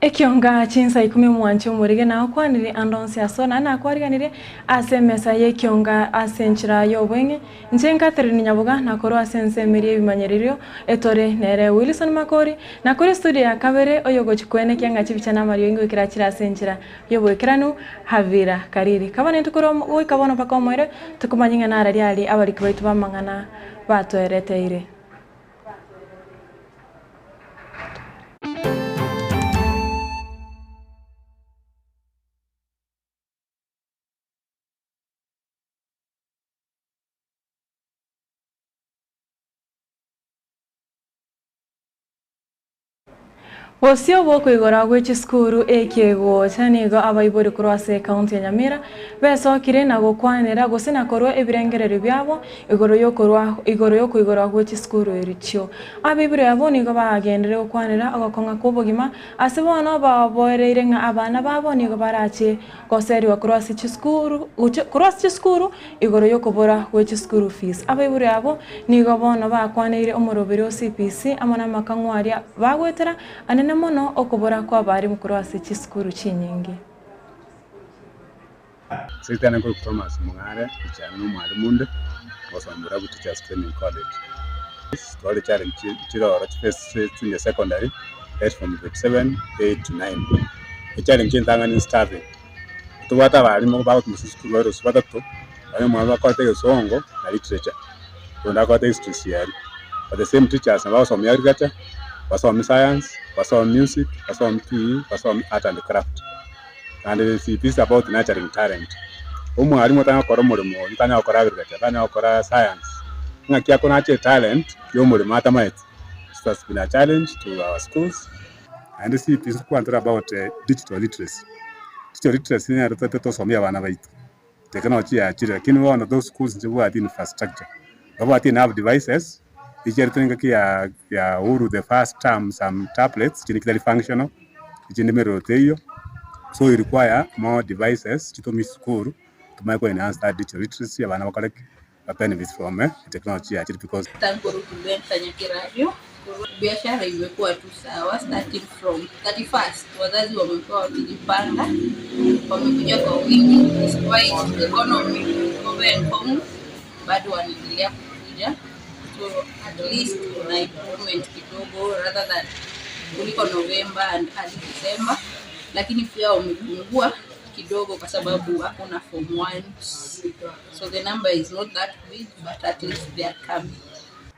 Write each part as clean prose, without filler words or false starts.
Ekionga chinsa ikomi omwanchi omorige nagokwanirie ande onsi ase naende nakwariganirie ase emesa y'ekionga ase enchera y'obweng'e. Inche Catherine Nyaboga nakorwa ase ensemo eria y'ebimanyererio etore nere Wilson Makori, na korwa estudio ya kabere oyogochia koenekia ng'a chibicha na amariogi ngoikera achire ase enchera y'oboikeranu Havira Kariri. Kaba nintwe korwa goika bono mpaka omoerio tokomanya ng'a nararia aria abariki baito b'amang'ana batoereteire. Bosio bw'okoigora gwe chisukuru ekegocha nigo abaibori korwa ase ekaunti ya Nyamira besokire na gokwanera gose na korwa ebirengererio biabo igoro y'okorwa igoro y'okoigorwa gwe chisukuru echio. Abaibori abwo nigo bagenderire gokwanera ogokong'a kw'obogima ase bono baboereire ng'a abana babo nigo barache goserigwa korwa ase chisukuru gochia korwa ase chisukuru igoro y'okobora gwe chisukuru fees. Abaibori abwo nigo bono bakwaneire omoroberi o CBC amo namakang'u aria bagoetera anene mono okobora kw'abarimu korwa ase chisukuru chinyinge. Secretary nkorokwa Thomas Mong'are, ekiagera na omwalimu onde, ngosoma Murabu Teachers Training College. Tware challenge chiroro chifesi junior secondary, that from grade 7, 8, 9. Echallenge entang'ani ni staffing, tobwate abalimu bagotuma ase esukuru bare gose batato, onye omwalimu akorete egesongo na literature, oyonde akorete history CRE. But the same teachers nabo bagosomia agriculture, basomie science, basomie music, basomie PE, basomie art and craft. Naende it is about nurturing talent. Omwalimu otanya gokora omoremo oyio, tanya gokora agriculture, tanya gokora science, ng'aki akonacha etalent ya omoremo atamaeti. It has been a challenge to our schools. Naende CPC nkwantere about digital literacy. Digital literacy nero tote tosomie abana baito, technology yachire lakini bono those schools nchibwati infrastructure, mbabwati enough devices, echiaretire engaki ya ya Uhuru the first term some tablets chinde chitari functional, echinde emerero teiyo, so we require more devices chitomie chisukuru tomanye ko enhance that digital literacy abana bakore ki? Ba benefit from technology yachire because. Tankorutu Nyakerario biashara imekuwa tu sawa starting from 31st wazazi wamekuwa wakijipanga wamekuja kwa wingi despite economy kuwa ngumu bado wanaendelea kukuja so at least kuna improvement kidogo rather than kuliko November and early December, lakini pia wamepungua kidogo kwa sababu hakuna form ones so the number is not that big but at least they are coming.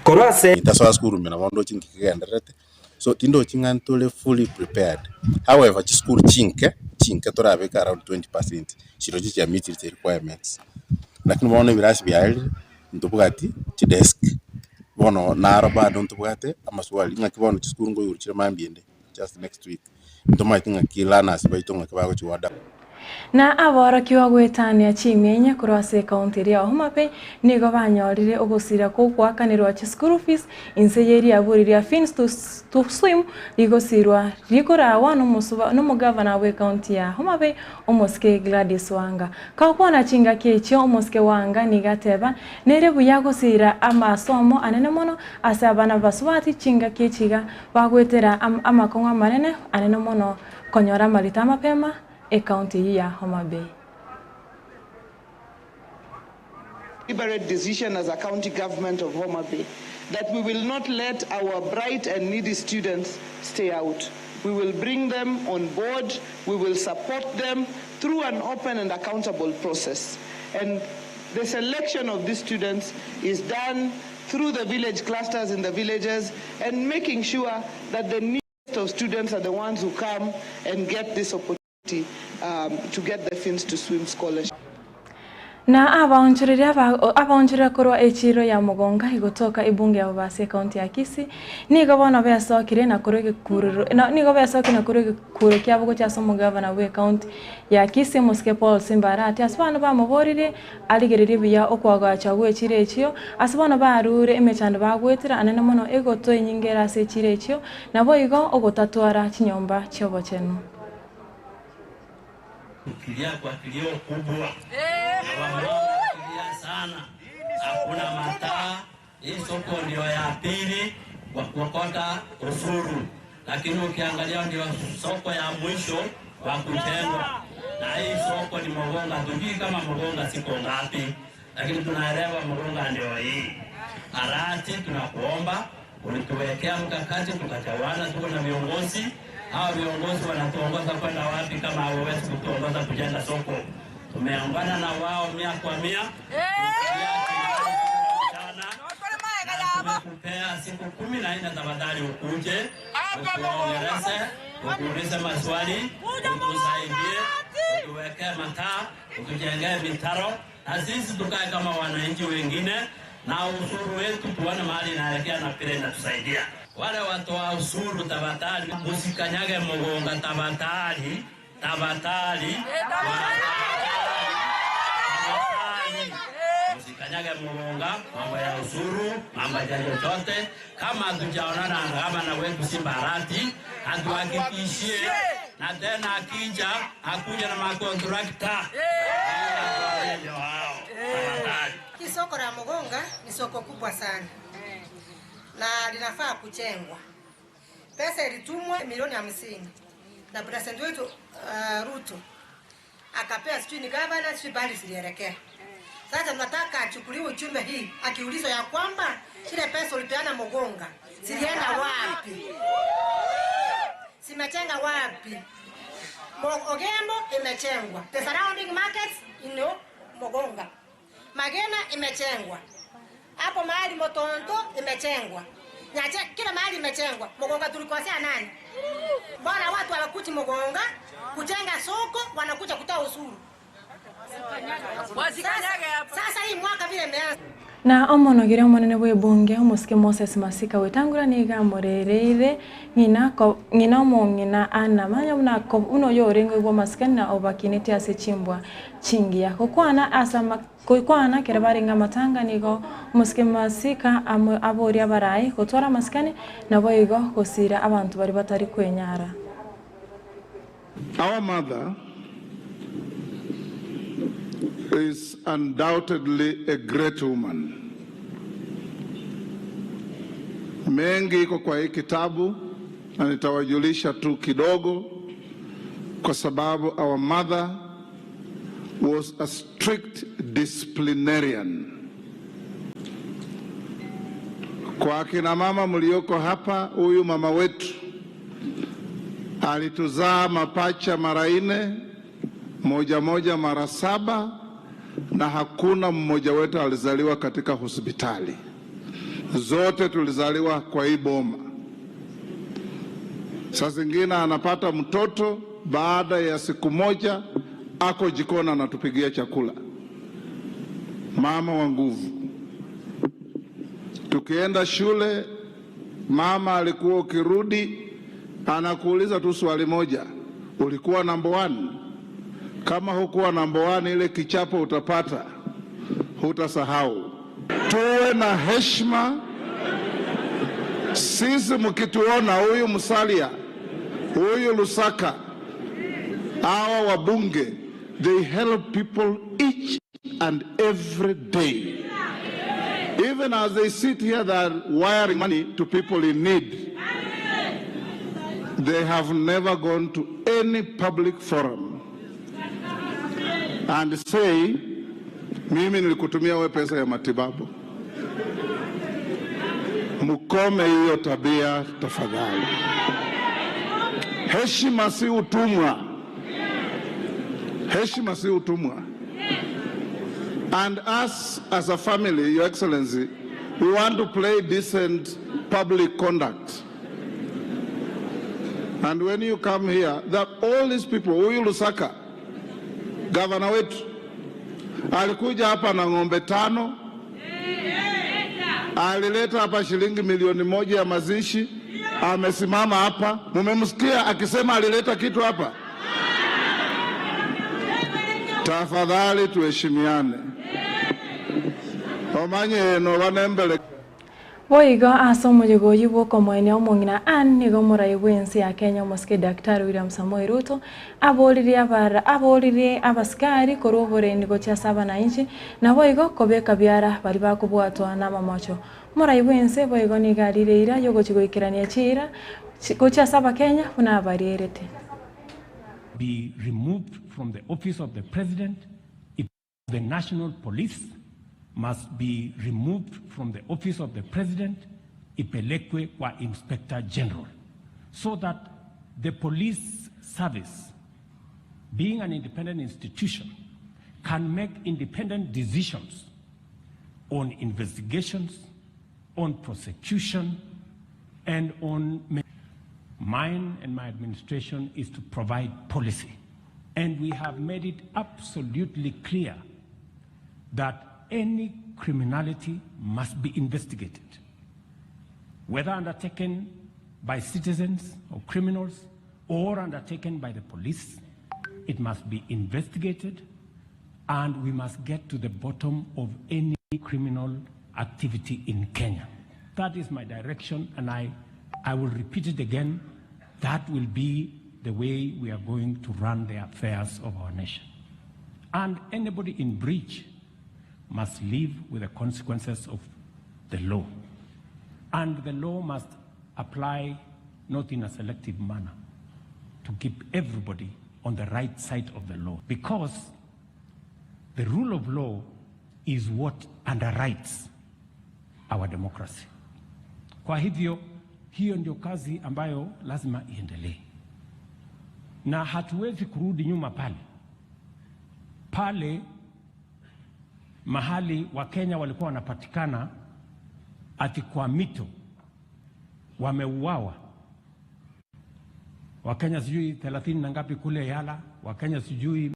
Korwa ase. Tasoa sukuru ime nabo ndoche nki kegendererete, so tindochi ng'a ntore fully prepared. However, chisukuru chinke, chinke torabeke around 20 percent, chirochio chia meet the requirements. Lakini bono ebirasi biarire, ntobwati chidesk, bono naro bado ntobwate amaswali ng'aki bono chisukuru nkoigoro chire mambia ende, just next week, ntomaete ng'aki learners baito ng'aki bagochi goadapt. Na aborokigwa goetania ching'enye korwa ase ekaunti eria ya Homa Bay nigo banyorire ogosira kw'ogoakanerwa chischool fees inse y'eriaburi ria Fins to, to Swim rigosirwa rikorawa n'omosuba n'omogavana bw'ekaunti ya Homa Bay omosike Gladys Wanga. Kagokwana chingaki echio omosike Wanga nigo ateba nere buya gosira amasomo anene mono ase abana basubati chingaki echiga bagoetera am, amakong'u amanene anene mono konyora amarito amapema ekaunti eyio ya Homa Bay. Deliberate decision as a county government of Homa Bay that we will not let our bright and needy students stay out. We will bring them on board, we will support them through an open and accountable process. And the selection of these students is done through the village clusters in the villages and making sure that the neediest of students are the ones who come and get this opportunity to get the Fins to Swim scholarship. Na abaonchoreria abaonchoreria korwa echiro ya Mogonga igotoka ebunge ya Bobasi ekaunti ya Kisii nigo bono besokire na korwa egekurero nigo besokire na korwa egekuro kiabo gochia ase omogavana bwa ekaunti ya Kisii omosike Paul Simba Arati ase bono bamoboririe arigererie buya okoagacha gwa echiro echio ase bono barure emechando bagoetera anene mono egoto enyinge ere ase echiro echio nabo igo ogotatwara chinyomba chiobochenu. Tukilia kwa kilio kubwa na wamama wakilia sana, hakuna mataa. Hii soko ndio ya pili kwa kuokota ushuru. lakini ukiangalia ndio soko ya mwisho wa kujengwa, na hii soko ni Mogonga. Hatujui kama Mogonga siko ngapi, lakini tunaelewa Mogonga ndio hii. Arati, tunakuomba ulituwekea mkakati, tukachawana, tuko na viongozi. Hawa viongozi wanatuongoza kwenda wapi kama hawawezi kutuongoza kujenga soko? Tumeungana na wao mia kwa mia tumekupea siku 14, tafadhali ukuje utuongeleze, utuulize maswali, utusaidie, utuwekee mataa, utujengee mitaro, na sisi tukae kama wananchi wengine, na ushuru wetu tuone mahali inaelekea na vile inatusaidia. Wale watoa ushuru, tafadhali usikanyage Mugonga, tafadhali, tafadhali, tafadhali usikanyage Mugonga, mambo ya ushuru, mambo ya chochote. Kama hatujaonana na gavana wetu Simba Arati, atuhakikishie, na tena akija akuja na makontrakta ndio hao, tafadhali. Hii soko la Mugonga ni soko kubwa sana na linafaa kujengwa. Pesa ilitumwa milioni 50 na president wetu Ruto akapea, sijui ni gavana, sijui bali zilielekea. Sasa tunataka achukuliwe ujumbe hii, akiulizwa ya kwamba ile pesa ulipeana Mugonga zilienda wapi, zimejenga wapi? Ogembo imejengwa, the surrounding markets ino Mugonga, Magena imejengwa hapo mahali Motonto imejengwa, Nyache kila mahali imejengwa. Mugonga tulikosea nani? Mbona watu hawakuji Mugonga kujenga soko, wanakuja kutoa ushuru? Sasa hii mwaka vile imeanza Na omonogere omonene bwa ebunge omosike Moses Masika wetangura niga amorereire ng'ina ko ng'ina omong'ina ana manya buna ko uno oyo orenge bwa masikani na obakinete ase chimbwa chingiya gokwana ase ama gokwana kero barenge amatanga nigo omosike Masika amo aboria abarai gotwara amasikani nabo igo gosira abanto bari batari kwenyara. Our mother is undoubtedly a great woman. Mengi iko kwa hii kitabu na nitawajulisha tu kidogo, kwa sababu our mother was a strict disciplinarian. Kwa akina mama mlioko hapa, huyu mama wetu alituzaa mapacha mara 4, moja moja mara 7, na hakuna mmoja wetu alizaliwa katika hospitali. Zote tulizaliwa kwa hii boma. Saa zingine anapata mtoto, baada ya siku moja ako jikoni anatupigia chakula. Mama wa nguvu. Tukienda shule, mama alikuwa ukirudi anakuuliza tu swali moja, ulikuwa number 1? Kama hukuwa number 1, ile kichapo utapata, hutasahau. Tuwe na heshima. Sisi mkituona huyu Musalia, huyu Lusaka, hawa wabunge, they help people each and every day. Even as they sit here, they are wiring money to people in need. They have never gone to any public forum and say, mimi nilikutumia wewe pesa ya matibabu. Mkome hiyo tabia tafadhali. Heshima si utumwa. Heshima si utumwa. And us as a family, Your Excellency, we want to play decent public conduct. And when you come here, that all these people, huyu Lusaka, governor wetu, alikuja hapa na ng'ombe 5, alileta hapa shilingi milioni 1 ya mazishi, amesimama hapa. Mumemsikia akisema alileta kitu hapa? Tafadhali tuheshimiane. Omanye eno banembele. Boigo ase omoyega oywo bwa okomoenia omong'ina Ann nigo omorai bwa ensi ya Kenya omosike Daktari William Samoei Ruto aboririe abara aboririe abasikari korwa oborendi gochia ase abananchi nabo igo kobeka biara bari bakobwatwa na amamocho. Omorai bwa ense boigo nigo arire ira yogochi goikerania chira Gochia ase Abakenya buna abarierete. Be removed from the office of the president if the national police must be removed from the office of the president ipelekwe kwa inspector general so that the police service being an independent institution can make independent decisions on investigations on prosecution and on mine and my administration is to provide policy and we have made it absolutely clear that any criminality must be investigated whether undertaken by citizens or criminals or undertaken by the police it must be investigated and we must get to the bottom of any criminal activity in Kenya. That is my direction, and I, I will repeat it again. That will be the way we are going to run the affairs of our nation. And anybody in breach must live with the consequences of the law. And the law must apply not in a selective manner to keep everybody on the right side of the law. Because the rule of law is what underwrites our democracy. Kwa hivyo hiyo ndio kazi ambayo lazima iendelee, na hatuwezi kurudi nyuma pale pale mahali Wakenya walikuwa wanapatikana ati kwa mito wameuawa, Wakenya sijui thelathini na ngapi kule Yala, Wakenya sijui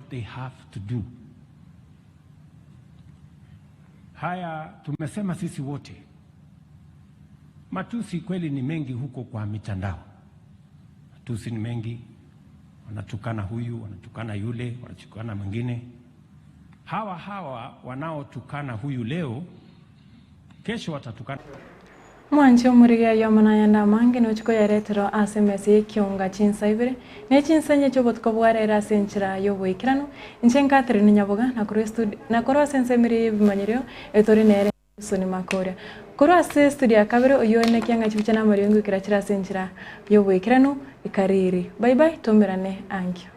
they have to do. Haya tumesema sisi wote, matusi kweli ni mengi huko kwa mitandao, matusi ni mengi, wanatukana huyu, wanatukana yule, wanatukana mwingine. Hawa hawa wanaotukana huyu leo, kesho watatukana Mwanche omorigereria omo nayende amange nochi koyaretera ase emesa ya ekionga chinsa ibere, na echinsa enye chia obotuko bwarere ase enchera ya oboikeranu, inche Catherine Nyaboga nakorwa estudio nakorwa ase ensemo eria ya ebimanyerio etore nere Wilson Makoria. Korwa ase estudio ya kabere oywo one ekianga chibicha na amariogo ngoikera chire ase enchera ya oboikeranu ekariri. Bye bye tomerane ankio.